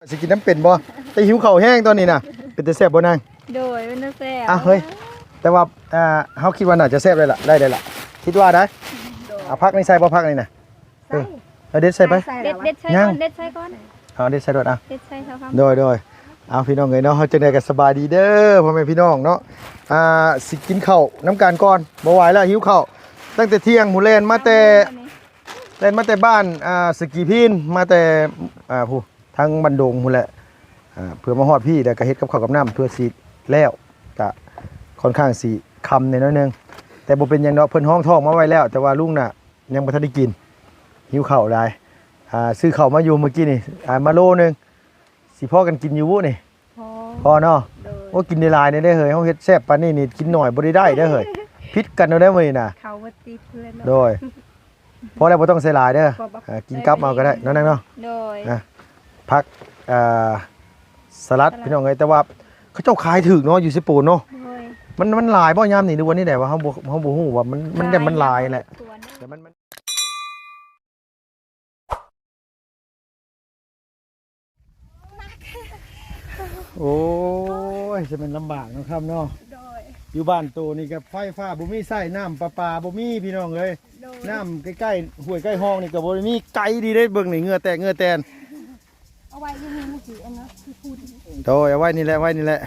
ຊິກິນນຳເປັນບໍ່? ແຕ່ຫິວເຂົ້າແຮງຕອນນີ້ນະ. ເປັນຕາແຊບບໍ່ນາງ? ໂດຍ ເປັນຕາແຊບ. ອ່ະ ເຮີ້ຍ ແຕ່ວ່າ ອ່າ ເຮົາຄິດວ່າໜ້າຈະແຊບໄດ້ລະ ໄດ້ ໄດ້ລະ ຄິດວ່າໄດ໋. ໂດຍ ເອົາຜັກນີ້ໃສ່ບໍ່? ຜັກນີ້ນະ ເອີ ເອົາເດັດໃສ່ໄປ. ເດັດ ເດັດໃສ່ກ່ອນ ເດັດໃສ່ກ່ອນ. ເອົາເດັດໃສ່ໂລດ ເອົາ ເດັດໃສ່ເທົ່າຄຳ. ໂດຍ ໂດຍ ເອົາ ພີ່ນ້ອງເອີຍເນາະ ເຮົາຈັ່ງໃດກໍສະບາຍດີເດີ ພໍ່ແມ່ພີ່ນ້ອງເນາະ. ອ່າ ຊິກິນເຂົ້ານຳກັນກ່ອນ ບໍ່ໄຫວແລ້ວ ຫິວເຂົ້າ. ຕັ້ງແຕ່ທ່ຽງພຸ້ນ ແລ່ນມາແຕ່ ແລ່ນມາແຕ່ບ້ານ ອ່າ ສະກີພີນ ມາແຕ່ ອ່າ ຜູ້ ທາງບ້ານດົງພຸ້ນແຫຼະ ອ່າ ເພື່ອມາຮອດພີ້ ແລ້ວກໍເຮັດກັບເຂົ້າກັບນ້ຳ ເພື່ອຊິແລ້ວ ກະຄ່ອນຂ້າງຊິຄ່ຳແດ່ໜ້ອຍໜຶ່ງ ແຕ່ບໍ່ເປັນຫຍັງດອກ ເພິ່ນຮ້ອງທ້ອງມາໄວ້ແລ້ວ ແຕ່ວ່າລຸງນະຍັງບໍ່ທັນໄດ້ກິນ ຫິວເຂົ້າຫຼາຍ. ອ່າ ຊື້ເຂົ້າມາຢູ່ມື້ກີ້ນີ້ ອ່າ ມາໂລໜຶ່ງ ຊິພໍກັນກິນຢູ່ບຸນີ້? ພໍ ພໍເນາະ. ໂອ້ ກິນໄດ້ຫຼາຍແດ່ເຮີ້ຍ ເຮົາເຮັດແຊບປານນີ້ນີ້ ກິນໜ້ອຍບໍ່ໄດ້ໄດ້ເຮີ້ຍ ຜິດກັນເນາະໄດ໋ມື້ນີ້ນະ. ເຂົ້າບໍ່ຕິດເລີຍເນາະ. ໂດຍ ພໍແລ້ວ ບໍ່ຕ້ອງໃສ່ຫຼາຍເດີ ອ່າ ກິນກັບເອົາກໍໄດ້ເນາະນາງເນາະ. ໂດຍ ອ່າ ຜັກ ອ່າ ສະຫຼັດ ພີ່ນ້ອງເອີຍ ແຕ່ວ່າເຂົາເຈົ້າຂາຍຖືກເນາະ ຢູ່ເຊໂປນເນາະ. ໂດຍ ມັນ ມັນຫຼາຍບໍ່ຍາມນີ້ ຫຼືວ່າແນວໃດວະ ເຮົາບໍ່ ເຮົາບໍ່ຮູ້ວ່າມັນ ມັນ ມັນຫຼາຍແຫຼະ ແຕ່ມັນ ມັນ ໂອ້ຍ ຈະແມ່ນລຳບາກເນາະ ຄຳເນາະ. ໂດຍ ຢູ່ບ້ານໂຕນີ້ກໍໄຟຟ້າບໍ່ມີໃຊ້ ນ້ຳປະປາບໍ່ມີ ພີ່ນ້ອງເອີຍ. ໂດຍ ນ້ຳໃກ້ໆ ຫ້ວຍໃກ້ຮ່ອງນີ້ກໍບໍ່ໄດ້ມີ ໄກດີເດ້. ເບິ່ງນີ້ ເຫື່ອແຕກເຫື່ອແຕນ. ເອົາໄວ້ຢູ່ນີ້ມັນຊິອັນນະ ຄືພູດ. ໂດຍ ເອົາໄວ້ນີ້ແຫຼະ ໄວ້ນີ້ແຫຼະ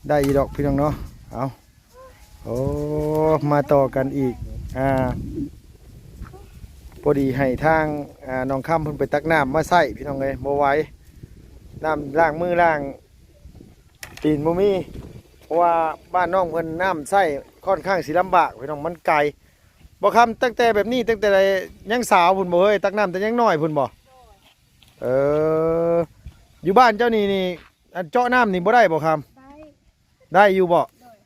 ໄດ້ຢູ່ດອກ ພີ່ນ້ອງເນາະ. ເອົາ ໂອ້ ມາຕໍ່ກັນອີກ ອ່າ ພໍດີໃຫ້ທາງ ອ່າ ນ້ອງຄຳເພິ່ນໄປຕັກນ້ຳມາໃຊ້ ພີ່ນ້ອງເອີຍ ບໍ່ໄຫວ ນ້ຳລ້າງມືລ້າງຕີນບໍ່ມີ ເພາະວ່າບ້ານນ້ອງເພິ່ນນ້ຳໃຊ້ຄ່ອນຂ້າງຊິລຳບາກ ພີ່ນ້ອງ ມັນໄກ. ບໍ່ຄຳ ຕັ້ງແຕ່ແບບນີ້ ຕັ້ງແຕ່ຍັງສາວພຸ້ນບໍ່ເຮີ້ຍ? ຕັກນ້ຳແຕ່ຍັງນ້ອຍພຸ້ນບໍ່? ເອີ ຢູ່ບ້ານເຈົ້ານີ້ນີ້ ອັນເຈາະນ້ຳນີ້ບໍ່ໄດ້ບໍ່ຄຳ? ໄດ້ ໄດ້ຢູ່ບໍ່? ໂດຍ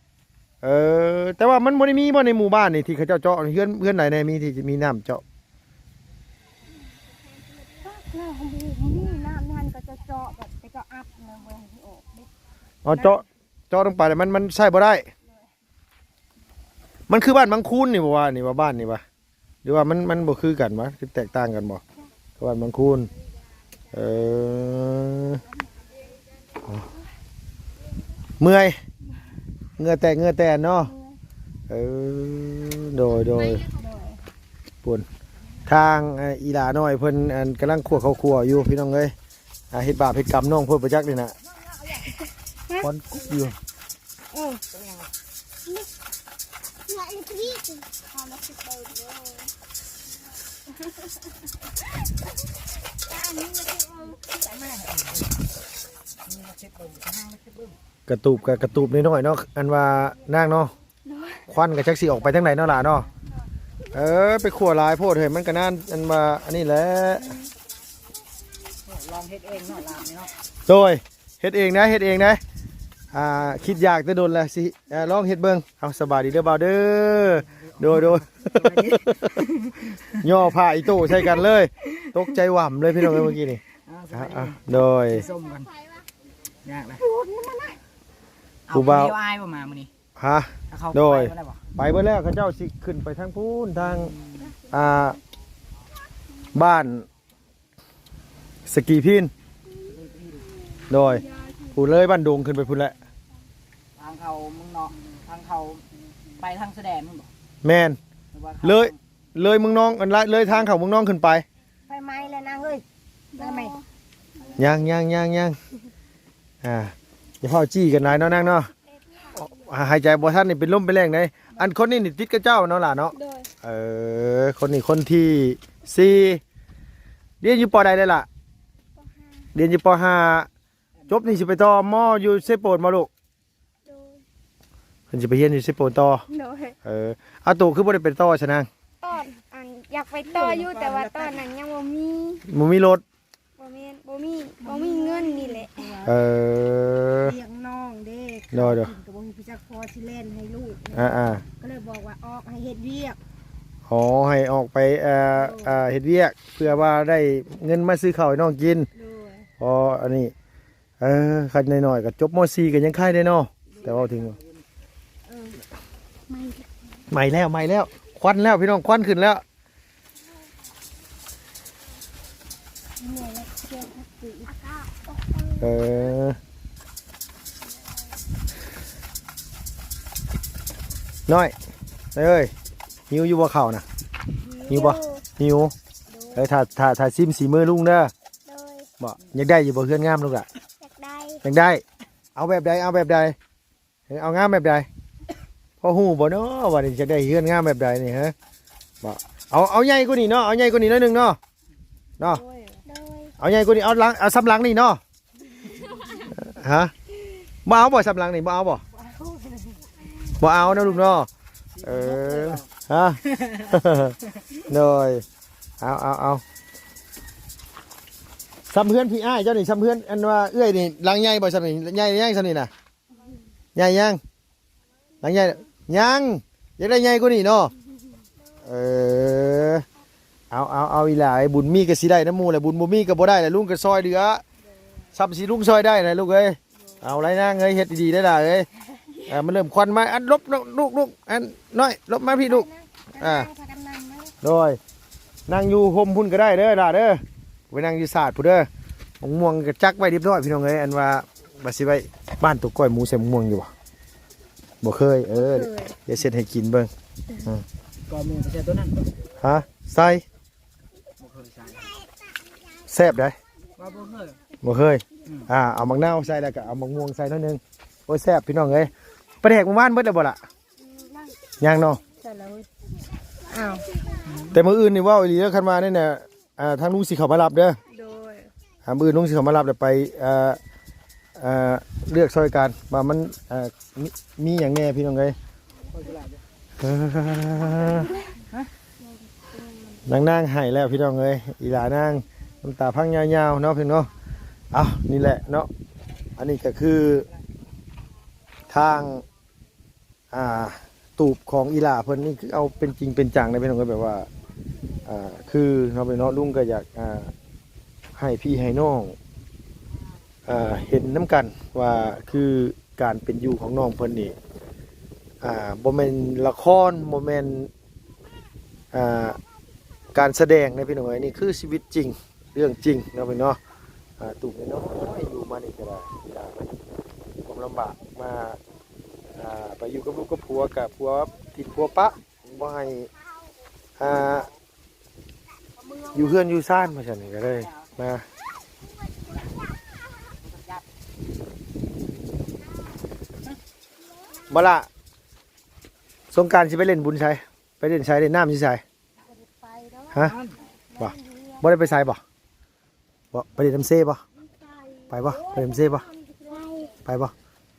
ເອີ ແຕ່ວ່າມັນບໍ່ໄດ້ມີບໍ່ໃນໝູ່ບ້ານນີ້ທີ່ເຂົາເຈົ້າເຈາະ? ເຮືອນ ເຮືອນໃດແດ່ມີທີ່ມີນ້ຳເຈາະ? ແລ້ວມີ ມີນ້ຳນັ້ນກໍຈະເຈາະ ແບບໄປເຈາະອັດແລ້ວບໍ່ໃຫ້ອອກເດ້. ອໍ ເຈາະ ເຈາະລົງໄປແລ້ວມັນ ມັນໃຊ້ບໍ່ໄດ້. ມັນຄືບ້ານບາງຄູນນີ້ບໍ່ວ່າ ນີ້ວ່າບ້ານນີ້ວ່າ ຫຼືວ່າມັນ ມັນບໍ່ຄືກັນຫວາ? ຄືແຕກຕ່າງກັນບໍ່ກັບບ້ານບາງຄູນ? ເອີ ເມື່ອຍ ເຫື່ອແຕກເຫື່ອແຕນເນາະ. ເອີ ໂດຍ ໂດຍ ໂດຍ ພຸ້ນ ທາງ ອ່າ ອີຫຼ້ານ້ອຍເພິ່ນ ອັນ ກຳລັງຂົ້ວເຂົ້າຂົ້ວຢູ່ ພີ່ນ້ອງເອີຍ. ອ່າ ເຮັດບາບເຮັດກຳນ້ອງເພິ່ນບໍ່ຈັກນີ້ນະ ຄວັນກຸບຢູ່. ເອີ ກະຕູບກະ ກະຕູບນ້ອຍໆເນາະ ອັນວ່ານາງເນາະ. ໂດຍ ຄວັນກໍຈັກຊິອອກໄປທາງໃດເນາະຫຼ້າເນາະ. ເອີ ໄປຂົ້ວຫຼາຍໂພດເຮີ້ຍ ມັນກໍນານ ອັນວ່າອັນນີ້ແຫຼະ. ລອງເຮັດເອງເນາະຫຼ້າເນາະ. ໂດຍ ເຮັດເອງນະ ເຮັດເອງນະ. ອ່າ ຄິດຢາກແຕ່ດົນແລ້ວ ຊິ ອ່າ ລອງເຮັດເບິ່ງ. ເອົາ ສະບາຍດີເດີບ່າວເດີ. ໂດຍ ໂດຍ ຫຍໍ້ຜ້າອີໂຕ້ໃສ່ກັນເລີຍ ຕົກໃຈຫວ່ຳເລີຍ ພີ່ນ້ອງເອີຍ ເມື່ອກີ້ນີ້. ເອົາ ສະບາຍດີ ອ່າ ໂດຍ ຊົມກັນ ຍາກນະ ຜູ້ບ່າວ ເອົາ ອາຍບໍ່ມາມື້ນີ້? ຮະ ໂດຍ ໄປເບິດແລ້ວ ເຂົາເຈົ້າຊິຂຶ້ນໄປທາງພຸ້ນ ທາງ ອ່າ ບ້ານ ສະກີພີນ ໂດຍ ຜູ້ເລີຍບ້ານດົງຂຶ້ນໄປພຸ້ນແຫຼະ ທາງເຂົ້າເມືອງນອກ ທາງເຂົ້າໄປທາງຊາຍແດນພຸ້ນບໍ່? ແມ່ນ ເລີຍ ເລີຍເມືອງນອງ ອັນ ເລີຍທາງເຂົ້າເມືອງນອງຂຶ້ນໄປ. ໄຟໄໝ້ແລ້ວນາງເອີຍ ໄຟໄໝ້ ຍັງ ຍັງ ຍັງ ຍັງ ອ່າ ຢ່າເຝົ້າຈີ້ກັນຫຼາຍເນາະນາງເນາະ. ຫາຍໃຈບໍ່ທັນນີ້ເປັນລົມເປັນແລ້ງໃດ໋. ອັນຄົນນີ້ນີ້ຕິດກັບເຈົ້າເນາະຫຼ້າເນາະ? ໂດຍ ເອີ ຄົນນີ້ຄົນທີສີ່ ຮຽນຢູ່ ປໍ ໃດແລ້ວລະ? ປໍຫ້າ ຮຽນຢູ່ ປໍຫ້າ ຈົບນີ້ຊິໄປຕໍ່ມໍຢູ່ເຊໂປນບໍ່ລູກ? ໂດຍ ເພິ່ນຊິໄປຮຽນຢູ່ເຊໂປນຕໍ່. ໂດຍ ເອີ ອາໂຕຄືບໍ່ໄດ້ໄປຕໍ່ຊະນາງ? ຕອນ ອັນ ຢາກໄປຕໍ່ຢູ່ ແຕ່ວ່າຕອນນັ້ນຍັງບໍ່ມີ ບໍ່ມີລົດ. ບໍ່ແມ່ນ ບໍ່ມີ ບໍ່ມີເງິນນີ້ແຫຼະ. ເອີ ລ້ຽງນ້ອງເດ້ ໂດຍ ເຂົ້າກິນກໍບໍ່ມີ ຈັກພໍຊິແລ່ນໃຫ້ລູກ ອ່າໆ ກໍເລີຍບອກວ່າອອກໃຫ້ເຮັດວຽກ. ອໍ ໃຫ້ອອກໄປ ເອີ ໂດຍ ເຮັດວຽກ ເພື່ອວ່າໄດ້ເງິນມາຊື້ເຂົ້າໃຫ້ນ້ອງກິນ. ໂດຍ ອໍ ອັນນີ້ ເອີ ຄັນນ້ອຍໆກໍຈົບ ມໍສີ່ ກໍຍັງໄຄແດ່ເນາະ. ແຕ່ເວົ້າເຖິງ ເອີ ໄໝ້ແລ້ວ ໄໝ້ແລ້ວ ຄວັນແລ້ວ ພີ່ນ້ອງ ຄວັນຂຶ້ນແລ້ວ. ເມື່ອຍແລ້ວ ເຈັບ ອາກາດ ເອີ ນ້ອຍເອີຍ ຫິວຢູ່ບໍ່ເຂົ້ານະ? ຫິວບໍ່? ຫິວ. ເອີ ຖ້າ ຖ້າ ຖ້າຊິມສີມືລຸງເດີ. ໂດຍ. ບໍ່ ຢາກໄດ້ຢູ່ບໍ່ເຮືອນງາມລູກຫຼະ? ຢາກໄດ້. ຢາກໄດ້. ເອົາແບບໃດ? ເອົາແບບໃດ? ເອີ ເອົາງາມແບບໃດ? ພໍຮູ້ບໍ່ເນາະວ່ານີ້ຢາກໄດ້ເຮືອນງາມແບບໃດນີ້ ຮະ? ບໍ່ ເອົາ ເອົາໃຫຍ່ກວ່ານີ້ເນາະ ເອົາໃຫຍ່ກວ່ານີ້ໜ້ອຍໜຶ່ງເນາະ ເນາະ. ໂດຍ. ເອົາໃຫຍ່ກວ່ານີ້ ເອົາຫຼັງ ເອົາສ່ຳຫຼັງນີ້ເນາະ. ຮະ? ບໍ່ເອົາບໍ່ສ່ຳຫຼັງນີ້ ບໍ່ເອົາບໍ່? ບໍ່ເອົາເນາະລູກເນາະ. ເອີ ຮະ? ໂດຍ. ເອົາ ເອົາ ເອົາ ສ່ຳເຮືອນພີ່ອ້າຍເຈົ້ານີ້ ສ່ຳເຮືອນອັນວ່າເອື້ອຍນີ້ ຫຼັງໃຫຍ່ບໍ່ສ່ຳນີ້? ໃຫຍ່ຍັງສ່ຳນີ້ນະ? ໃຫຍ່ຍັງ? ຫຼັງໃຫຍ່ ຍັງ ຢາກໄດ້ໃຫຍ່ກວ່ານີ້ເນາະ. ເອີ ເອົາ ເອົາ ເອົາ ອີ່ຫຼ້າເອີຍ ບຸນມີກໍຊິໄດ້ນຳໝູ່ແຫຼະ ບຸນບໍ່ມີກໍບໍ່ໄດ້ແຫຼະ ລຸງກໍຊ່ອຍເຫຼືອ ສ່ຳຊິລຸງຊ່ອຍໄດ້ນະລູກເອີຍ. ເອົາ ໄລນາງເອີຍ ເຮັດດີໆ ໄດ້ຫຼ້າເອີຍ. ເອີ ມັນເລີ່ມຄວັນມາ ອັນ ຫຼົບ ລູກ ລູກ ອັນ ນ້ອຍ ຫຼົບມາພີ້ລູກ. ອ່າ ໂດຍ. ນັ່ງຢູ່ຮົ່ມພຸ້ນກໍໄດ້ເດີຫຼ້າເດີ ໄປນັ່ງຢູ່ສາດພຸ້ນເດີ. ໝາກມ່ວງກໍຈັກໄວ້ຮຽບຮ້ອຍພີ່ນ້ອງເອີຍ ອັນວ່າ ວ່າຊິໄວ້ ບ້ານໂຕກ້ອຍໝູໃສ່ໝາກມ່ວງຢູ່ບໍ່? ບໍ່ເຄີຍ. ເອີ ບໍ່ເຄີຍ ດຽວເຮັດໃຫ້ກິນເບິ່ງ. ອືມ ກໍໝູໃສ່ຕົວນັ້ນບໍ່? ຮະ? ໃສ່ ບໍ່ເຄີຍໃສ່. ແຊບໃດ໋. ວ່າບໍ່ເຄີຍ ບໍ່ເຄີຍ. ອືມ ອ່າ ເອົາໝາກນາວໃສ່ ແລ້ວກໍເອົາໝາກມ່ວງໃສ່ໜ້ອຍໜຶ່ງ. ໂອ້ຍ ແຊບພີ່ນ້ອງເອີຍ. ປາແດກມື້ວານເບິດແລ້ວບໍ່ລະ? ອືມ ຍັງເນາະ. ໃສ່ແລ້ວ. ອ້າວ ແຕ່ມື້ອື່ນນີ້ເວົ້າອີ່ຫຼີເດີ ຄັນວ່ານີ້ນະ ອ່າ ທາງລຸງຊິເຂົ້າມາຮັບເດີ. ໂດຍ. ອ່າ ມື້ອື່ນລຸງຊິເຂົ້າມາຮັບແລ້ວໄປ ເອີ ເອີ ເລືອກຊ່ອຍກັນວ່າມັນ ເອີ ມີ ມີຫຍັງແດ່ພີ່ນ້ອງເອີຍ. ເອີ ນາງໆ ໄຫ້ແລ້ວພີ່ນ້ອງເອີຍ ອີ່ຫຼ້ານາງນ້ຳຕາພັງຍາວໆ ເນາະພີ່ນ້ອງເນາະ. ເອົ້າ ນີ້ແຫຼະເນາະ ອັນນີ້ກໍຄືທາງ ອ່າ ຕູບຂອງອີ່ຫຼ້າເພິ່ນນີ້ ຄືເອົາເປັນຈິງເປັນຈັງເດ້ພີ່ນ້ອງເອີຍ ແບບວ່າ ອ່າ ຄືເນາະ ເນາະ ລຸງກໍຢາກ ອ່າ ໃຫ້ພີ່ໃຫ້ນ້ອງ ອ່າ ເຫັນນຳກັນວ່າ ຄືການເປັນຢູ່ຂອງນ້ອງເພິ່ນນີ້ ອ່າ ບໍ່ແມ່ນລະຄອນ ບໍ່ແມ່ນ ອ່າ ການສະແດງເດ້ພີ່ນ້ອງເອີຍ ນີ້ຄືຊີວິດຈິງ ເລື່ອງຈິງເນາະພີ່ນ້ອງເນາະ. ອ່າ ຕູບນ້ອຍໆ ຢູ່ມານີ້ກໍໄດ້ ຄວາມລຳບາກມາ ອ່າ ໄປຢູ່ກັບລູກກັບຜົວ ກະຜົວຖິ້ມຜົວປະ ບໍ່ໃຫ້ ອ່າ ຢູ່ເຮືອນຢູ່ຊານ ວ່າຊັ້ນ ກໍເລີຍມາ. ບໍ່ລະ ສົງການຊິໄປຫຼິ້ນບຸນໃສ? ໄປຫຼິ້ນໃສ? ຫຼິ້ນນ້ຳຢູ່ໃສ? ຮະ? ບໍ່ ບໍ່ໄດ້ໄປໃສບໍ່? ບໍ່ ໄປຫຼິ້ນນຳເຊບໍ່? ໄປບໍ່? ໄປຫຼິ້ນນຳເຊບໍ່? ໄປບໍ່?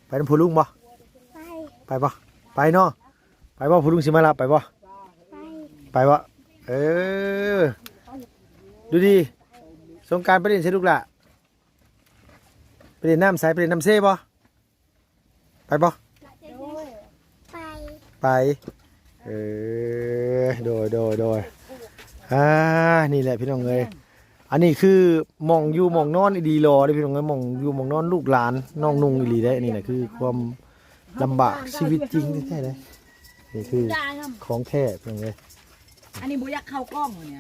ໄປນຳພໍ່ລຸງບໍ່? ໄປ ໄປບໍ່? ໄປເນາະ. ໄປບໍ່? ພໍ່ລຸງຊິມາຮັບ ໄປບໍ່? ໄປ ໄປບໍ່? ເອີ ດູດີ ສົງການໄປຫຼິ້ນໃສລູກຫຼ້າ? ໄປຫຼິ້ນນ້ຳໃສ? ໄປຫຼິ້ນນຳເຊບໍ່? ໄປບໍ່? ໂດຍ ໄປ ໄປ ເອີ ໂດຍ ໂດຍ ໂດຍ. ອ່າ ນີ້ແຫຼະພີ່ນ້ອງເອີຍ ອັນນີ້ຄືໝ່ອງຢູ່ໝ່ອງນອນອີ່ຫຼີຫຼໍ່ເດ້ພີ່ນ້ອງເອີຍ ໝ່ອງຢູ່ໝ່ອງນອນລູກຫຼານນ້ອງນຸ່ງອີ່ຫຼີເດ້. ນີ້ແຫຼະຄືຄວາມລຳບາກຊີວິດຈິງແທ້ໆເດ້ ນີ້ຄືຂອງແທ້ພີ່ນ້ອງເອີຍ. ອັນນີ້ບໍ່ຢາກເຂົ້າກ້ອງນີ້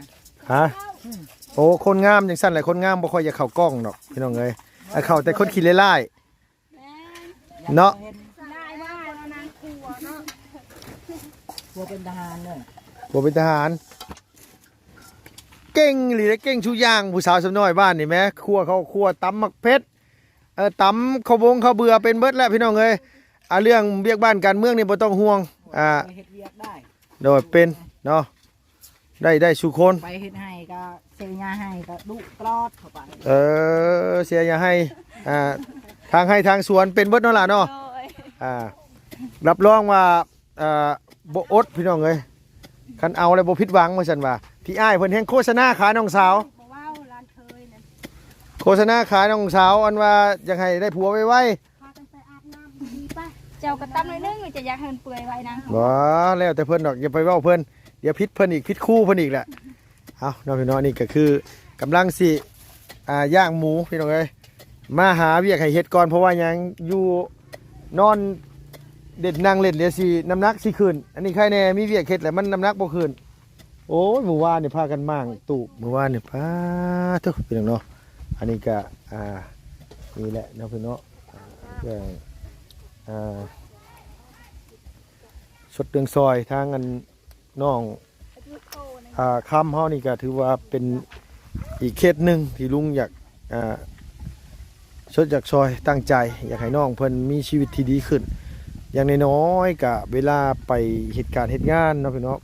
ຮະ? ອືມ ໂອ້ ຄົນງາມຈັ່ງຊັ້ນແຫຼະ ຄົນງາມບໍ່ຄ່ອຍຢາກເຂົ້າກ້ອງດອກພີ່ນ້ອງເອີຍ ໃຫ້ເຂົ້າແຕ່ຄົນຂີ້ຮ້າຍໆ ແມ່ນ ເນາະ ຢາກເຫັນຫຼາຍວ່າແລ້ວນາງຄົວເນາະ ຜົວເປັນທະຫານເດີ ຜົວເປັນທະຫານ ເກັ່ງອີ່ຫຼີເດ້ ເກັ່ງຊຸຢ່າງ ຜູ້ສາວຊຳນ້ອຍບ້ານນີ້ແມ້ ຄົວເຂົ້າຄົວ ຕຳໝາກເຜັດ ເອີ ຕຳເຂົ້າບົງເຂົ້າເບືອເປັນເບິດແຫຼະພີ່ນ້ອງເອີຍ. ອ່າ ເລື່ອງວຽກບ້ານການເມືອງນີ້ບໍ່ຕ້ອງຫ່ວງ ອ່າ ເຮັດວຽກໄດ້ ໂດຍ ເປັນເນາະ ໄດ້ ໄດ້ສູ່ຄົນ ໄປເຮັດໄຮ່ກໍເສຍຫຍ້າໄຮ່ກໍດຸຕະຫຼອດເຂົ້າໄປ ເອີ ເສຍຫຍ້າໄຮ່ ອ່າ ທາງໄຮ່ທາງສວນເປັນເບິດເນາະຫຼ້າເນາະ ໂດຍ ອ່າ ຮັບຮອງວ່າ ອ່າ ບໍ່ອົດພີ່ນ້ອງເອີຍ ຄັນເອົາແລ້ວບໍ່ຜິດຫວັງວ່າຊັ້ນວ່າ. ພີ່ອ້າຍເພິ່ນແຮ່ງໂຄສະນາຂາຍນ້ອງສາວ ບໍ່ເວົ້າຫຼານເຂີຍນັ້ນ ໂຄສະນາຂາຍນ້ອງສາວ ອັນວ່າຢາກໃຫ້ໄດ້ຜົວໄວໆ ພາກັນໄປອາບນ້ຳດີໆ ໄປ ເຈົ້າກໍຕຳໜ້ອຍໜຶ່ງ ຈະຢາກໃຫ້ມັນເປື່ອຍໄວນະ ບໍ່ ແລ້ວແຕ່ເພິ່ນດອກ ຢ່າໄປເວົ້າເພິ່ນ ດຽວຜິດເພິ່ນອີກ ຜິດຄູເພິ່ນອີກແຫຼະ. ເອົາເນາະພີ່ນ້ອງ ນີ້ກໍຄືກຳລັງຊິ ອ່າ ຍ່າງໝູພີ່ນ້ອງເອີຍ ມາຫາວຽກໃຫ້ເຮັດກ່ອນ ເພາະວ່າຫຍັງ ຢູ່ນອນເຫຼັ້ນນັ່ງເຫຼັ້ນ ດຽວຊິນ້ຳໜັກຊິຂຶ້ນ ອັນນີ້ໃຄແດ່ ມີວຽກເຮັດແລ້ວມັນນ້ຳໜັກບໍ່ຂຶ້ນ. ໂອ້ຍ ມື້ວານນີ້ພາກັນມ້າງຕູບ ມື້ວານນີ້ ປາໂທ້ ພີ່ນ້ອງເນາະ ອັນນີ້ກະ ອ່າ ນີ້ແຫຼະເນາະພີ່ນ້ອງເນາະ ເອີ ເອີ ອ່າ ຊົດເລື່ອງຊ່ອຍທາງອັນ ນ້ອງ ອ່າ ຄຳເຮົານີ້ກໍຖືວ່າເປັນອີກເຄສໜຶ່ງທີ່ລຸງຢາກ ອ່າ ຊົດຢາກຊ່ອຍ ຕັ້ງໃຈຢາກໃຫ້ນ້ອງເພິ່ນມີຊີວິດທີ່ດີຂຶ້ນ ຢ່າງນ້ອຍໆກະເວລາໄປເຮັດການເຮັດງານເນາະພີ່ນ້ອງ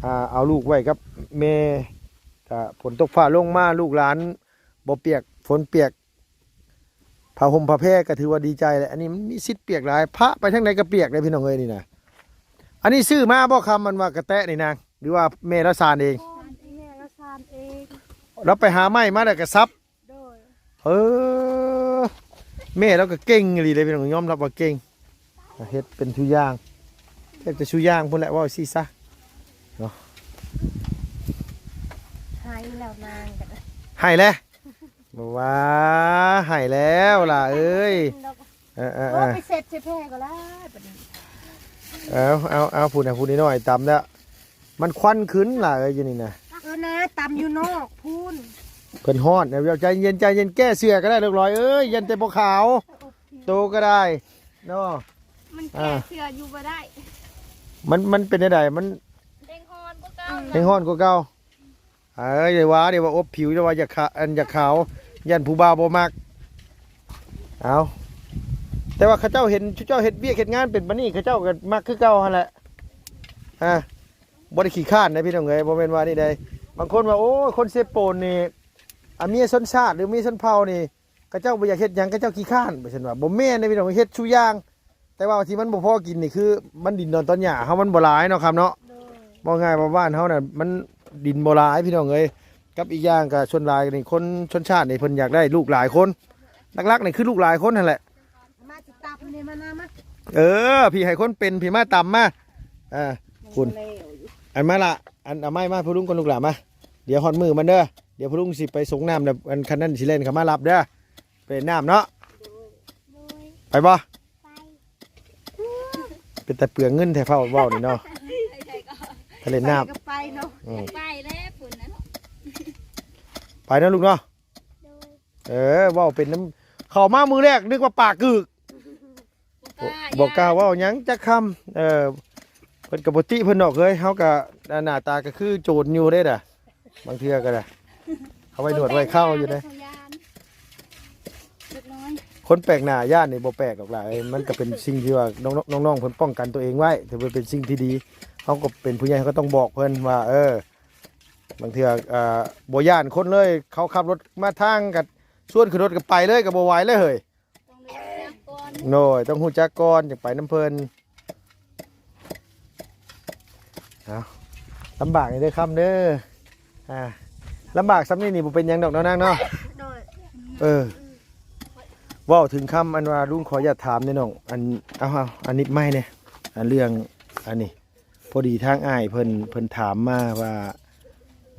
ອ່າ ເອົາລູກໄວ້ກັບແມ່ ກະຝົນຕົກຟ້າລົງມາ ລູກຫຼານບໍ່ປຽກ ຝົນປຽກ ຜ້າຫົ່ມຜ້າແພກໍຖືວ່າດີໃຈແຫຼະ ອັນນີ້ມັນມີສິດປຽກຫຼາຍ ພະໄປທາງໃດກໍປຽກເດ້ພີ່ນ້ອງເອີຍ ນີ້ນະ. ອັນນີ້ຊື້ມາບໍ່ ຄຳ ມັນວ່າກະແຕະນີ້ນາງ ຫຼືວ່າແມ່ລາວສານເອງ? ແມ່ລາວສານເອງ ລາວໄປຫາໄມ້ມາແລ້ວກໍສັບ. ໂດຍ ເອີ ແມ່ລາວກໍເກັ່ງອີ່ຫຼີເດ້ພີ່ນ້ອງ ຍອມຮັບວ່າເກັ່ງ ເຮັດເປັນສູ່ຢ່າງ ແທບຈະສູ່ຢ່າງພຸ້ນແຫຼະ ເວົ້າຊີ້ຊະເນາະ. ໃຫ້ແລ້ວນາງກໍໄດ້ ໃຫ້ແລ້ວ ບໍ່ວ່າໃຫ້ແລ້ວຫຼ້າເອີຍ. ເອີໆໆ ໂອ້ ໄປເຊັດໃສ່ແພກໍໄດ້ບັດນີ້. ເອົາໆໆ ພຸ້ນນະ ຜູ້ນ້ອຍຕຳແລ້ວ ມັນຄວັນຂຶ້ນຫຼ້າເອີຍ ຢູ່ນີ້ນະ. ເອີ ນາ ຕຳຢູ່ນອກພຸ້ນ ເພິ່ນຮ້ອນ. ໃຈເຢັນ ໃຈເຢັນ ແກ້ເສື້ອກໍໄດ້ລູກຫຼ້າເອີຍ ຢ້ານແຕ່ບໍ່ຂາວ ໂຕກໍໄດ້ເນາະ. ມັນແກ້ເສື້ອຢູ່ບໍ່ໄດ້ ມັນ ມັນເປັນແນວໃດ? ມັນແຮງຮ້ອນກວ່າເກົ່າ ແຮງຮ້ອນກວ່າເກົ່າ. ເອີຍ ຢ່າວ່າ ດຽວວ່າອົບຜິວ ດຽວວ່າຢາກຂະ ອັນ ຢາກຂາວ ຢ້ານຜູ້ບ່າວບໍ່ມັກ. ເອົາ ແຕ່ວ່າເຂົາເຈົ້າເຫັນ ເຈົ້າເຮັດວຽກເຮັດງານເປັນປານນີ້ ເຂົາເຈົ້າກໍມັກຄືເກົ່າຫັ້ນແຫຼະ. ອ່າ ບໍ່ໄດ້ຂີ້ຄ້ານໃດພີ່ນ້ອງເອີຍ ບໍ່ແມ່ນວ່ານີ້ໃດ. ບາງຄົນວ່າ ໂອ້ຍ ຄົນເຊໂປນນີ້ ອາ ເມຍຊົນຊາດ ຫຼື ເມຍຊົນເຜົ່ານີ້ ເຂົາເຈົ້າບໍ່ຢາກເຮັດຫຍັງ ເຂົາເຈົ້າຂີ້ຄ້ານ ວ່າຊັ້ນວ່າ. ບໍ່ແມ່ນເດ້ພີ່ນ້ອງ ເຮັດສູ່ຢ່າງ ແຕ່ວ່າທີ່ມັນບໍ່ພໍກິນນີ້ ຄືມັນດິນດອນຕອນຫຍ້າເຮົາມັນບໍ່ຫຼາຍເນາະ ຄຳເນາະ. ໂດຍ ເວົ້າງ່າຍວ່າບ້ານເຮົານະ ມັນດິນບໍ່ຫຼາຍພີ່ນ້ອງເອີຍ. ກັບອີກຢ່າງກໍສ່ວນຫຼາຍນີ້ ຄົນຊົນຊາດນີ້ເພິ່ນຢາກໄດ້ລູກຫຼາຍຄົນ ຫຼັກໆນີ້ຄືລູກຫຼາຍຄົນຫັ້ນແຫຼະ. ມາຊິຕຳນີ້ ມານຳມາ. ເອີ ພີ່ໃຫ້ຄົນເປັນ ພີ່ມາຕຳມາ. ອ່າ ພຸ້ນ ອັນ ມາລະ ອັນ ເອົາໄມ້ມາໃຫ້ພໍ່ລຸງກ່ອນລູກຫຼ້າມາ. ດຽວຮອດມື້ມັນເດີ ດຽວພໍ່ລຸງຊິໄປສົ່ງນ້ຳແລ້ວ ອັນ ຄັນນັ້ນຊິແລ່ນເຂົ້າມາຮັບເດີ ໄປເຫຼັ້ນນ້ຳເນາະ. ໂດຍ ໄປບໍ່? ໄປ ເປັນຕາເປືອງເງິນແທ້ ເວົ້າ ເວົ້ານີ້ເນາະ. ໄປເຫຼັ້ນນ້ຳ ໄປກໍໄປເນາະ. ອືມ ໄປແລ້ວພຸ້ນນະເນາະ. ໄປເນາະລູກເນາະ. ໂດຍ ເອີ ເວົ້າເປັນນຳ ເຂົ້າມາມື້ແລກນຶກວ່າປາກກືກ ບໍ່ກ້າ ບໍ່ກ້າເວົ້າຫຍັງຈັກຄຳ. ເອີ ເພິ່ນກໍບໍ່ຕິເພິ່ນດອກເອີຍ ເຮົາກໍ ໜ້າຕາກໍຄືໂຈນຢູ່ເດ້ນະ ບາງເທື່ອກໍໄດ້ ເອົາໄວ້ໜວດໄວ້ເຂົ້າຢູ່ເດ້. ຄົນແປກໜ້າຢ້ານນີ້ບໍ່ແປກດອກຫຼ້າເອີຍ ມັນກໍເປັນສິ່ງທີ່ວ່ານ້ອງໆ ນ້ອງໆ ເພິ່ນປ້ອງກັນຕົວເອງໄວ້ ຖືວ່າເປັນສິ່ງທີ່ດີ. ເຮົາກໍເປັນຜູ້ໃຫຍ່ ເຮົາກໍຕ້ອງບອກເພິ່ນວ່າ ເອີ ບາງເທື່ອ ອ່າ ບໍ່ຢ້ານຄົນເລີຍ ເຂົາຂັບລົດມາທາງກໍຊວນຂຶ້ນລົດກໍໄປເລີຍ ກໍບໍ່ໄຫວເລີຍເຮີ້ຍ. ຕ້ອງຮູ້ຈັກກ່ອນ ໂດຍ ຕ້ອງຮູ້ຈັກກ່ອນ ຈັ່ງໄປນຳເພິ່ນ. ເອົາ ລຳບາກນີ້ເດີຄຳເດີ ອ່າ ລຳບາກສ່ຳນີ້ນີ້ບໍ່ເປັນຫຍັງດອກເນາະນາງເນາະ. ໂດຍ ເອີ ເວົ້າເຖິງຄຳ ອັນວ່າລຸງຂໍອະນຸຍາດຖາມແດ່ນ້ອງ ອັນ ເອົາ ເອົາ ອັນນິດໄມ້ແດ່ ອັນເລື່ອງ ອັນນີ້ ພໍດີທາງອ້າຍເພິ່ນ ເພິ່ນຖາມມາວ່າ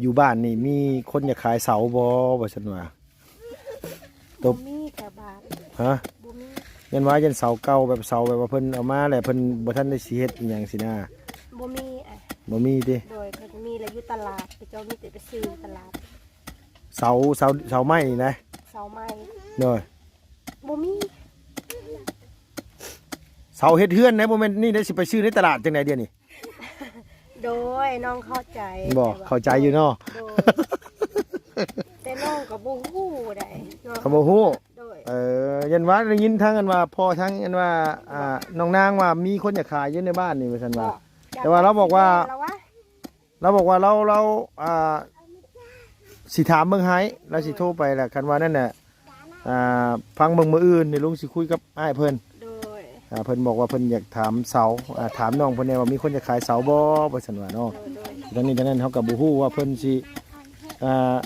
ຢູ່ບ້ານນີ້ມີຄົນຢາກຂາຍເສົາບໍ່ ວ່າຊັ້ນວ່າ. ຕົບ ບໍ່ມີແຖວບ້ານ. ຮະ? ບໍ່ມີ. ຢ້ານວ່າ ຢ້ານເສົາເກົ່າ ແບບເສົາແບບວ່າເພິ່ນເອົາມາແລ້ວ ເພິ່ນບໍ່ທັນໄດ້ຊິເຮັດອີ່ຫຍັງຊີ້ນະ. ບໍ່ມີ ບໍ່ມີຕິ? ໂດຍ ຄັນມີແລ້ວຢູ່ຕະຫຼາດ ເຂົາເຈົ້າມີແຕ່ໄປຊື້ຢູ່ຕະຫຼາດ. ເສົາ ເສົາ ເສົາໄມ້ນີ້ນະ? ເສົາໄມ້. ໂດຍ ບໍ່ມີ. ເສົາເຮັດເຮືອນນະ ບໍ່ແມ່ນນີ້ເດ້ ຊິໄປຊື້ໃນຕະຫຼາດຈັ່ງໃດດຽວນີ້? ໂດຍ ນ້ອງເຂົ້າໃຈ. ບໍ່ ແຕ່ວ່າ ເຂົ້າໃຈຢູ່ເນາະ. ໂດຍ ແຕ່ນ້ອງກໍບໍ່ຮູ້ໃດ໋ເນາະ ກໍບໍ່ຮູ້. ໂດຍ ເອີ ຢ້ານວ່າໄດ້ຍິນທາງອັນວ່າ ພໍ່ທາງອັນວ່າ ອ່າ ນ້ອງນາງວ່າມີຄົນຢາກຂາຍຢູ່ໃນບ້ານນີ້ວ່າຊັ້ນວ່າ. ແຕ່ວ່າລາວບອກວ່າ ລາວບອກວ່າລາວ ລາວ ອ່າ ຊິຖາມເບິ່ງໃຫ້ ລາວຊິໂທໄປແຫຼະ ຄັນວ່ານັ້ນນະ ອ່າ ຟັງເບິ່ງມື້ອື່ນນີ້ ລຸງຊິຄຸຍກັບອ້າຍເພິ່ນ. ໂດຍ ອ່າ ເພິ່ນບອກວ່າເພິ່ນຢາກຖາມເສົາ ອ່າ ຖາມນ້ອງເພິ່ນແດ່ວ່າມີຄົນຢາກຂາຍເສົາບໍ່ ວ່າຊັ້ນວ່າເນາະ. ໂດຍ ໂດຍ ທາງນີ້ທາງນັ້ນເຮົາກໍບໍ່ຮູ້ວ່າເພິ່ນຊິ ອ່າ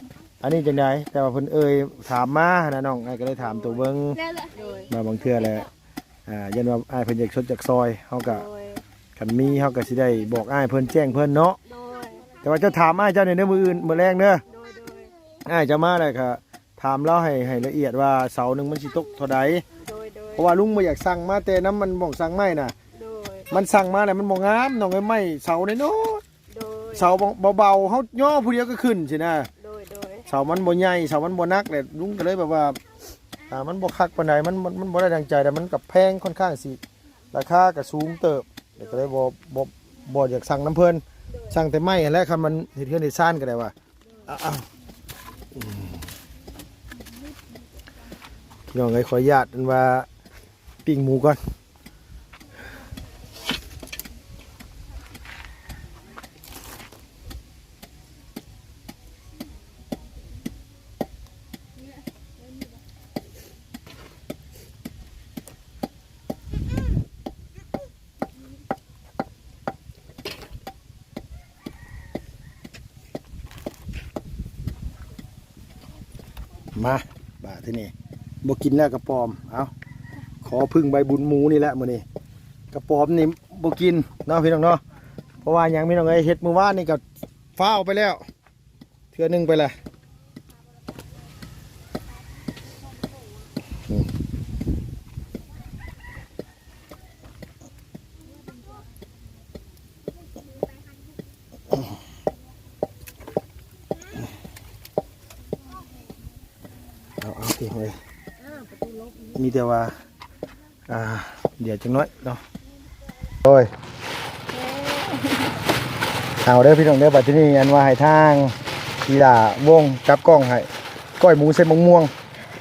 ອັນນີ້ຈັ່ງໃດ ແຕ່ວ່າເພິ່ນເອີ່ຍຖາມມາຫັ້ນນະນ້ອງ ອ້າຍກໍເລີຍຖາມໂຕເບິ່ງ. ໂດຍ ວ່າບາງເທື່ອແຫຼະ ອ່າ ຢ້ານວ່າອ້າຍເພິ່ນຢາກຊົດຢາກຊ່ອຍ ເຮົາກໍ ໂດຍ ຄັນມີເຮົາກໍຊິໄດ້ບອກອ້າຍເພິ່ນ ແຈ້ງເພິ່ນເນາະ. ໂດຍ ແຕ່ວ່າເຈົ້າຖາມອ້າຍເຈົ້າແດ່ເດີ ມື້ອື່ນ ມື້ແລງເດີ. ໂດຍ ໂດຍ ອ້າຍເຈົ້າມາແລ້ວກໍຖາມລາວໃຫ້ ໃຫ້ລະອຽດວ່າເສົາໜຶ່ງມັນຊິຕົກເທົ່າໃດ. ໂດຍ ໂດຍ ເພາະວ່າລຸງບໍ່ຢາກສັ່ງມາແຕ່ນຳມັນໝ່ອງສັ່ງໄມ້ນະ. ໂດຍ ມັນສັ່ງມາແລ້ວມັນບໍ່ງາມນ້ອງເອີຍ ໄມ້ເສົານ້ອຍໆ. ໂດຍ ເສົາເບົາໆ ເຮົາຍໍຜູ້ດຽວກໍຂຶ້ນຊີ້ນະ. ໂດຍ ໂດຍ ເສົາມັນບໍ່ໃຫຍ່ ເສົາມັນບໍ່ໜັກແຫຼະ ລຸງກໍເລີຍແບບວ່າ ອ່າ ມັນບໍ່ຄັກປານໃດ ມັນ ມັນ ມັນບໍ່ໄດ້ດັ່ງໃຈ ແລ້ວມັນກໍແພງ ຄ່ອນຂ້າງຊິ ລາຄາກໍສູງເຕີບ ແລ້ວກໍເລີຍບໍ່ ບໍ່ ບໍ່ຢາກສັ່ງນຳເພິ່ນ ສັ່ງແຕ່ໄມ້ຫັ້ນແຫຼະ ຄັນມັນເຮັດເຮືອນເຮັດຊານກໍໄດ້ວ່າ ອ້າວ ອືມ ພີ່ນ້ອງເອີຍ ຂໍອະນຸຍາດອັນວ່າ ປີ້ງໝູກ່ອນ. ມາ ບາດທີນີ້ບໍ່ກິນແລ້ວກະປອມ ເອົາ ຂໍເພິ່ງໃບບຸນໝູນີ້ແຫຼະມື້ນີ້ ກະປອມນີ້ບໍ່ກິນເນາະພີ່ນ້ອງເນາະ ເພາະວ່າຫຍັງພີ່ນ້ອງເອີຍ ເຮັດມື້ວານນີ້ກະຟ້າວໄປແລ້ວ ເທື່ອໜຶ່ງໄປລະ ອືມ ເອົາ ເອົາຕິເຮີຍ ມີແຕ່ວ່າ ອ່າ ດຽວຈັກໜ້ອຍເນາະ ໂອ້ຍ ເອົາເດີພີ່ນ້ອງເດີ ບັດທີນີ້ອັນວ່າໃຫ້ທາງອີ່ຫຼ້າວົງຈັບກ້ອງໃຫ້ ກ້ອຍໝູໃສ່ໝາກມ່ວງ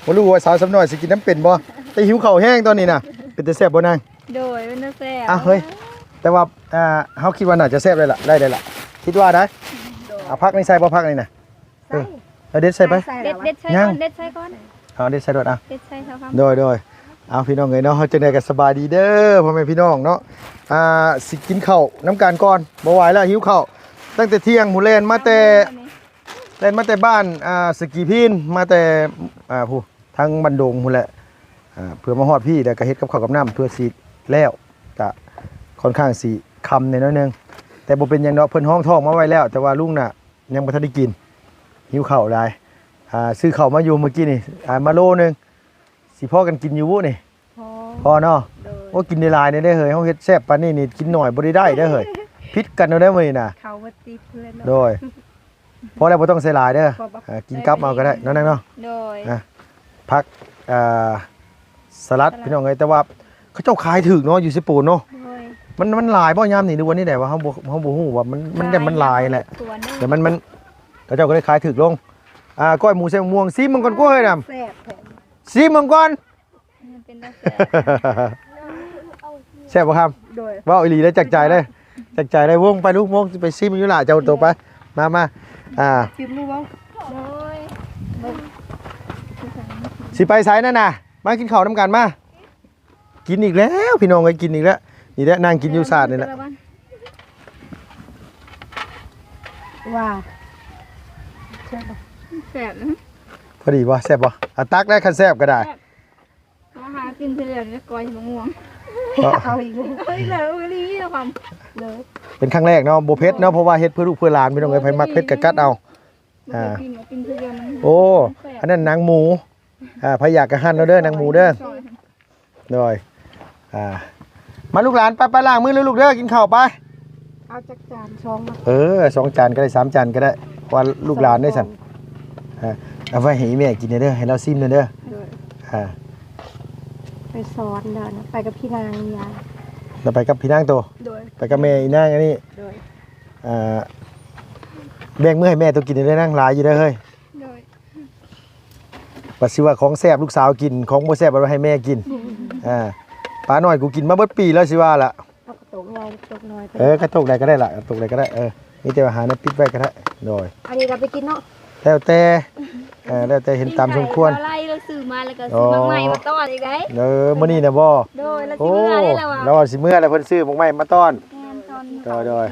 ບໍ່ຮູ້ວ່າສາວສຳນ້ອຍຊິກິນນຳເປັນບໍ່ ແຕ່ຫິວເຂົ້າແຮງຕອນນີ້ນະ ເປັນຕາແຊບບໍ່ນາງ? ໂດຍ ເປັນຕາແຊບ ອ່ະ ເຮີຍ ແຕ່ວ່າ ອ່າ ເຮົາຄິດວ່າໜ້າຈະແຊບໄດ້ລະ ໄດ້ ໄດ້ລະ ຄິດວ່າໄດ໋ ເອົາຜັກນີ້ໃສ່ບໍ່ ຜັກນີ້ນະ? ເອີ ເອົາເດັດໃສ່ໄປ ເດັດ ເດັດໃສ່ກ່ອນ ເດັດໃສ່ກ່ອນ ເອົາເດັດໃສ່ໂລດ ເອົາ ເດັດໃສ່ເທົ່າຄຳ ໂດຍ ໂດຍ ເອົາ ພີ່ນ້ອງເອີຍເນາະ ເຮົາຈຶ່ງໄດ້ກັນສະບາຍດີເດີ ພໍ່ແມ່ພີ່ນ້ອງເນາະ ອ່າ ຊິກິນເຂົ້ານຳກັນກ່ອນ ບໍ່ໄຫວແລ້ວ ຫິວເຂົ້າ ຕັ້ງແຕ່ທ່ຽງພຸ້ນ ແລ່ນມາແຕ່ ແລ່ນມາແຕ່ບ້ານ ອ່າ ສະກີພີນ ມາແຕ່ ອ່າ ຜູ້ ທາງບ້ານດົງພຸ້ນແຫຼະ ອ່າ ເພື່ອມາຮອດພີ້ ແລ້ວກະເຮັດກັບເຂົ້າກັບນ້ຳ ເພື່ອຊິແລ້ວ ກະຄ່ອນຂ້າງຊິຄ່ຳແດ່ໜ້ອຍໜຶ່ງ ແຕ່ບໍ່ເປັນຫຍັງດອກ ເພິ່ນຮອງທ້ອງມາໄວ້ແລ້ວ ແຕ່ວ່າລຸງນະ ຍັງບໍ່ທັນໄດ້ກິນ ຫິວເຂົ້າຫຼາຍ ອ່າ ຊື້ເຂົ້າມາຢູ່ມື້ກີ້ນີ້ ອ່າ ມາໂລໜຶ່ງ ຊິພໍກັນກິນຢູ່ບໍ່ນີ້? ພໍ ພໍເນາະ ໂດຍ ໂອ້ ກິນໄດ້ຫຼາຍແດ່ເຮີຍ ເຮົາເຮັດແຊບປານນີ້ນີ້ ກິນໜ້ອຍບໍ່ໄດ້ໄດ້ເດີເຮີຍ ຜິດກັນເນາະໄດ໋ມື້ນີ້ນະ ເຂົ້າບໍ່ຕິດເລີຍເນາະ ໂດຍ ພໍແລ້ວ ບໍ່ຕ້ອງໃສ່ຫຼາຍເດີ ພໍບໍ່ ເອີ ກິນກັບເອົາກໍໄດ້ເນາະນາງເນາະ ໂດຍ ອ່າ ຜັກ ອ່າ ສະຫຼັດ ສະຫຼັດ ພີ່ນ້ອງເອີຍ ແຕ່ວ່າເຂົາເຈົ້າຂາຍຖືກເນາະ ຢູ່ເຊໂປນເນາະ ໂດຍ ມັນ ມັນຫຼາຍບໍ່ຍາມນີ້ ຫຼືວ່າແນວໃດວະ ເຮົາບໍ່ ເຮົາບໍ່ຮູ້ວ່າມັນ ມັນ ມັນຫຼາຍແຫຼະ ແຕ່ມັນ ມັນ ເຂົາເຈົ້າກໍເລີຍຂາຍຖືກລົງ ອ່າ ກ້ອຍໝູໃສ່ໝາກມ່ວງ ຊີມເບິ່ງກ່ອນກວ່າເຮີຍນຳ ແຊບແທ້ ຊີມເບິ່ງກ່ອນ ມັນເປັນຕາແຊບ ແຊບບໍ່ຄຳ? ໂດຍ ເວົ້າອີ່ຫຼີເດີ ຈາກໃຈເດີ ຈາກໃຈເດີ ວົງໄປລູກ ວົງໄປຊີມຢູ່ລະ ເຈົ້າໂຕໄປ ມາ ມາ ອ່າ ຊີມດູ ວົງ ໂດຍ ຊິໄປໃສນັ້ນນະ ມາກິນເຂົ້ານຳກັນ ມາ ກິນອີກແລ້ວ ພີ່ນ້ອງເອີຍ ກິນອີກແລ້ວ ນີ້ແຫຼະ ນັ່ງກິນຢູ່ສາດນີ້ແຫຼະ ວ່າ ແຊບບໍ່? ແຊບນະ ພໍດີບໍ່? ແຊບບໍ່? ອ່າ ຕັກໄດ້ ຄັນແຊບກໍໄດ້ ແຊບ ມາຫາກິນເທື່ອດຽວນີ້ ກ້ອຍໝາກມ່ວງ ເອົາອີກແລ້ວ ເອົາອີກແລ້ວ ເອົາອີກແລ້ວ ເລີຍ ເປັນຄັ້ງແລກເນາະ ບໍ່ເຜັດເນາະ ເພາະວ່າເຮັດເພື່ອລູກເພື່ອຫຼານ ພີ່ນ້ອງເອີຍ ໃຜມັກເຜັດກໍກັດເອົາ ບໍ່ເຄີຍກິນ ອ່າ ກິນເທື່ອດຽວ ມັນ ໂອ້ ແຊບ ອັນນັ້ນໜັງໝູ ອ່າ ໃຜຢາກກະຫັ່ນເອົາເດີ ໜັງໝູເດີ ໂດຍ ອ່າ ມາລູກຫຼານ ໄປ ໄປລ້າງມືເດີລູກເດີ ກິນເຂົ້າໄປ ເອົາຈັກຈານ ສອງເນາະ ເອີ ສອງຈານກໍໄດ້ ສາມຈານກໍໄດ້ ເພາະວ່າລູກຫຼານເດ້ຊັ້ນ ສອງ ອ່າ ເອົາໄວ້ໃຫ້ອີ່ແມ່ກິນແດ່ເດີ ໃຫ້ລາວຊີມແດ່ເດີ ໂດຍ ອ່າ ໄປສອນເດີ ໄປກັບພີ່ນາງນີ້ລະ ລາວໄປກັບພີ່ນາງໂຕ ໂດຍ ໄປກັບແມ່ອີ່ນາງອັນນີ້ ໂດຍ ອ່າ ແບ່ງມື້ໃຫ້ແມ່ໂຕກິນແດ່ເດີນາງ ຫຼາຍຢູ່ເດີເຮີຍ ໂດຍ ວ່າຊິວ່າຂອງແຊບລູກສາວກິນ ຂອງບໍ່ແຊບເອົາໄວ້ໃຫ້ແມ່ກິນ ອ່າ ປານ້ອຍກູກິນມາເບິດປີແລ້ວ ຊິວ່າລະ ເອົາກະໂຕກໃຫຍ່ ກະໂຕກນ້ອຍ ເອີ ກະໂຕກໃດກໍໄດ້ລະ ກະໂຕກໃດກໍໄດ້ ເອີ ມີແຕ່ວ່າຫາແນວປິດໄວ້ກໍໄດ້ ໂດຍ ອັນນີ້ລະໄປກິນເນາະ ແລ້ວແຕ່ ເອີ ແລ້ວແຕ່ເຫັນຕາມສົມຄວນ ໄລ່ລາວຊື້ມາແລ້ວກໍຊື້ໝາກໄມ້ມາຕ້ອນອີກໄດ໋ ເອີ ມື້ນີ້ນະບໍ່ ໂດຍ ລາວຊິເມືອແລ້ວລະວ່າ ລາວຊິເມືອແລ້ວ ເພິ່ນຊື້ໝາກໄມ້ມາຕ້ອນ ແມ່ນ ຕອນ ໂດຍ ໂດຍ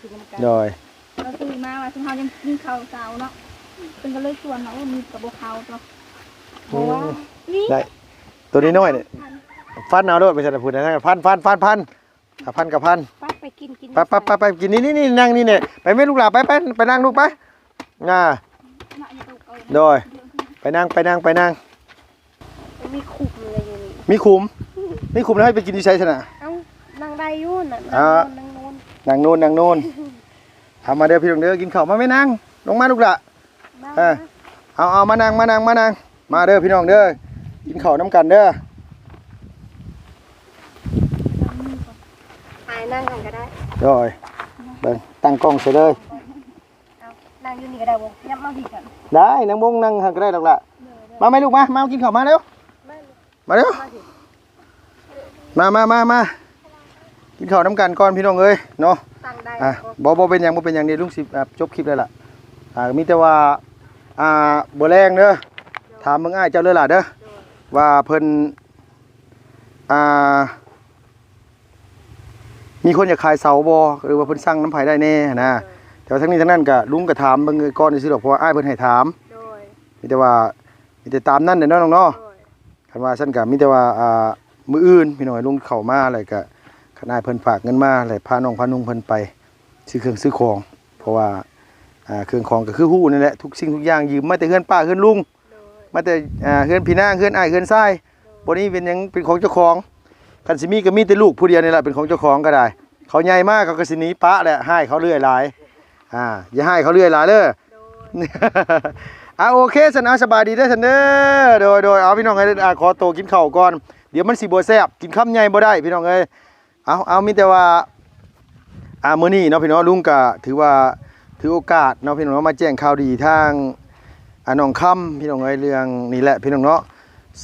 ກິນນຳກັນ ໂດຍ ລາວຊື້ມາວ່າ ຊຸມເຮົາຍັງກິນເຂົ້າເຊົ້າເນາະ ເພິ່ນກໍເລີຍຊວນວ່າ ໂອ້ ມີກະບໍ່ເຂົ້າຕົວະ ໂອ້ ເພາະວ່າ ໄດ້ ໂຕນ້ອຍໆນີ້ ຟັນເອົາໂລດ ໄປຊັ້ນນະ ພຸ້ນນະ ຟັນ ຟັນ ຟັນ ຟັນ ອ່ະ ພັນກັບພັນ ໄປ ໄປກິນ ກິນ ໄປ ໄປ ໄປ ໄປກິນ ນີ້ ນີ້ ນີ້ ນັ່ງນີ້ແນ່ ໄປແມ່ລູກຫຼານ ໄປ ໄປ ໄປນັ່ງລູກໄປ ອ່າ ໂດຍ ໄປນັ່ງ ໄປນັ່ງ ໄປນັ່ງ ມີຂຸມເລີຍຢູ່ນີ້ ມີຂຸມ ມີຂຸມແລ້ວໃຫ້ໄປກິນຢູ່ໃສຊັ້ນນະ? ເອົ້າ ນັ່ງໄດ້ຢູ່ນະ ອ່າ ນັ່ງໂນ້ນ ນັ່ງໂນ້ນ ນັ່ງໂນ້ນ ເອົາ ມາເດີພີ່ນ້ອງເດີ ກິນເຂົ້າ ມາແມ່ນັ່ງ ລົງມາລູກຫຼານ ມາ ເອີ ມາ ເອົາ ເອົາ ມານັ່ງ ມານັ່ງ ມານັ່ງ ມາເດີພີ່ນ້ອງເດີ ກິນເຂົ້ານຳກັນເດີ. ອາຍນັ່ງຫັ້ນກໍໄດ້. ໂດຍ ເບິ່ງ ຕັ້ງກ້ອງໃສ່ເລີຍ. ເອົາ ນັ່ງຢູ່ນີ້ກໍໄດ້ບໍ່? ຍັບມາພີ້ກັນ. ໄດ້ ນັ່ງບົງນັ່ງຫັ້ນກໍໄດ້ດອກລະ. ໂດຍໆ ມາແມ່ລູກ ມາ ມາກິນເຂົ້າ ມາເລັວ. ມາເລັວ ມາມາມາມາ ກິນເຂົ້ານຳກັນກ່ອນພີ່ນ້ອງເອີຍເນາະ. ອ່າ ບໍ່ ບໍ່ເປັນຫຍັງ ບໍ່ເປັນຫຍັງ ດຽວລຸງຊິ ອ່າ ຈົບຄລິບແລ້ວລະ. ອ່າ ມີແຕ່ວ່າ ອ່າ ມື້ແລງເດີ ຖາມເບິ່ງອ້າຍເຈົ້າເລີຍລະເດີ ວ່າເພິ່ນ ອ່າ ມີຄົນຢາກຂາຍເສົາບໍ່ ຫຼືວ່າເພິ່ນສັ່ງນຳໃຜໄດ້ແດ່ນະ. ແຕ່ວ່າທັງນີ້ທັງນັ້ນກະ ລຸງກະຖາມເບິ່ງກ່ອນຊື່ໆດອກ ເພາະວ່າອ້າຍເພິ່ນໃຫ້ຖາມ. ໂດຍ ມີແຕ່ວ່າ ມີແຕ່ຕາມນັ້ນແຫຼະເນາະນ້ອງເນາະ. ໂດຍ ຄັນວ່າຊັ້ນກະມີແຕ່ວ່າ ອ່າ ມື້ອື່ນພີ່ນ້ອງ ໃຫ້ລຸງເຂົ້າມາ ແລ້ວກະຄັນອ້າຍເພິ່ນຝາກເງິນມາ ແລ້ວພານ້ອງພານຸ່ງເພິ່ນໄປຊື້ເຄື່ອງຊື້ຂອງ. ເພາະວ່າ ອ່າ ເຄື່ອງຂອງກໍຄືຮູ້ນັ້ນແຫຼະ ທຸກສິ່ງທຸກຢ່າງຢືມມາແຕ່ເຮືອນປ້າເຮືອນລຸງ ໂດຍ ມາແຕ່ ອ່າ ເຮືອນພີ່ນາງ ເຮືອນອ້າຍ ເຮືອນຊາຍ. ໂດຍ ບໍ່ໄດ້ເປັນຫຍັງ ເປັນຂອງເຈົ້າຂອງ. ຄັນຊິມີກໍມີແຕ່ລູກຜູ້ດຽວນີ້ແຫຼະເປັນຂອງເຈົ້າຂອງກໍໄດ້. ເຂົາໃຫຍ່ມາເຂົາກໍຊິໜີປະແຫຼະ ຮ້າຍເຂົາເລື້ອຍຫຼາຍ. ອ່າ ຢ່າຮ້າຍເຂົາເລື້ອຍຫຼາຍເດີ. ໂດຍ ອ່າ ໂອເຄຊັ້ນ ເອົາ ສະບາຍດີເດີຊັ້ນເດີ. ໂດຍ ໂດຍ ເອົາ ພີ່ນ້ອງເອີຍ ອ່າ ຂໍໂຕກິນເຂົ້າກ່ອນ ດຽວມັນຊິບໍ່ແຊບ ກິນຄຳໃຫຍ່ບໍ່ໄດ້ພີ່ນ້ອງເອີຍ. ເອົາ ເອົາ ມີແຕ່ວ່າ ອ່າ ມື້ນີ້ເນາະພີ່ນ້ອງ ລຸງກະຖືວ່າ ຖືໂອກາດເນາະພີ່ນ້ອງເນາະ ມາແຈ້ງຂ່າວດີທາງ ອ່າ ນ້ອງຄຳ ພີ່ນ້ອງເອີຍ ເລື່ອງນີ້ແຫຼະພີ່ນ້ອງເນາະ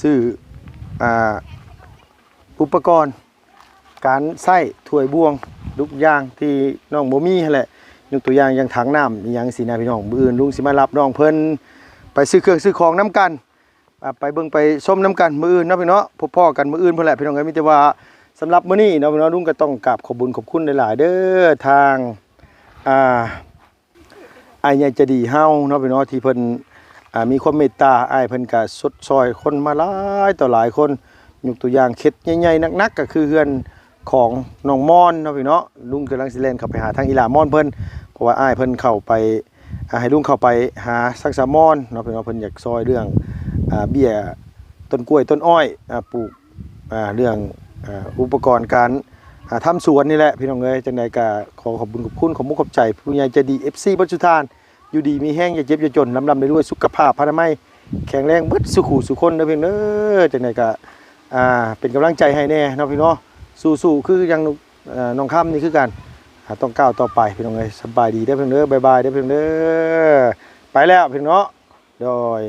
ຊື້ ອ່າ ອຸປະກອນການໃຊ້ຖ້ວຍບ່ວງທຸກຢ່າງທີ່ນ້ອງບໍ່ມີຫັ້ນແຫຼະ. ຍົກຕົວຢ່າງຢ່າງຖັງນ້ຳອີ່ຫຍັງຊີ້ນະພີ່ນ້ອງ. ມື້ອື່ນລຸງຊິມາຮັບນ້ອງເພິ່ນໄປຊື້ເຄື່ອງຊື້ຂອງນຳກັນ ອ່າ ໄປເບິ່ງໄປຊົມນຳກັນມື້ອື່ນເນາະພີ່ນ້ອງເນາະ. ພົບພໍ້ກັນມື້ອື່ນພຸ້ນແຫຼະພີ່ນ້ອງເອີຍ. ມີແຕ່ວ່າສຳລັບມື້ນີ້ເນາະພີ່ນ້ອງ ລຸງກໍຕ້ອງກາບຂອບບຸນຂອບຄຸນຫຼາຍໆເດີ ທາງ ອ່າ ອ້າຍໃຫຍ່ໃຈດີເຮົາເນາະພີ່ນ້ອງເນາະ ທີ່ເພິ່ນ ອ່າ ມີຄວາມເມດຕາ. ອ້າຍເພິ່ນກໍຊົດຊ່ອຍຄົນມາຫຼາຍຕໍ່ຫຼາຍຄົນ ຍົກຕົວຢ່າງເຂດໃຫຍ່ໆໜັກໆ ກໍຄືເຮືອນຂອງນ້ອງມອນເນາະພີ່ນ້ອງເນາະ. ລຸງກຳລັງຊິແລ່ນເຂົ້າໄປຫາທາງອີ່ຫຼ້າມອນເພິ່ນ ເພາະວ່າອ້າຍເພິ່ນເຂົ້າໄປ ອ່າ ໃຫ້ລຸງເຂົ້າໄປຫາທາງສາວມອນເນາະພີ່ນ້ອງ ເພິ່ນຢາກຊ່ອຍເລື່ອງ ອ່າ ເບ້ຍຕົ້ນກ້ວຍຕົ້ນອ້ອຍ ອ່າ ປູກ ອ່າ ເລື່ອງ ອ່າ ອຸປະກອນການ ອ່າ ທຳສວນນີ້ແຫຼະພີ່ນ້ອງເອີຍ. ຈັ່ງໃດກໍຂໍຂອບບຸນຂອບຄຸນ ຂອບມຸກຂອບໃຈຜູ້ໃຫຍ່ໃຈດີ ເອັຟຊີ ເບິດສູ່ທ່ານ ຢູ່ດີມີແຮງ ຢ່າເຈັບຢ່າຈົນ ລຳລຳລວຍໆ ສຸຂະພາບພະນາໄມແຂງແຮງເບິດສູ່ຄູ່ສູ່ຄົນເດີພີ່ນ້ອງເດີ. ຈັ່ງໃດກໍ ອ່າ ເປັນກຳລັງໃຈໃຫ້ແດ່ເນາະພີ່ນ້ອງ ສູ້ໆ ຄືຢ່າງ ເອີ ນ້ອງຄຳນີ້ຄືກັນ ອ່າ ຕ້ອງກ້າວຕໍ່ໄປພີ່ນ້ອງເອີຍ. ສະບາຍດີເດີພີ່ນ້ອງເດີ ບາຍບາຍເດີພີ່ນ້ອງເດີ. ໄປແລ້ວພີ່ນ້ອງເນາະ ໂດຍ.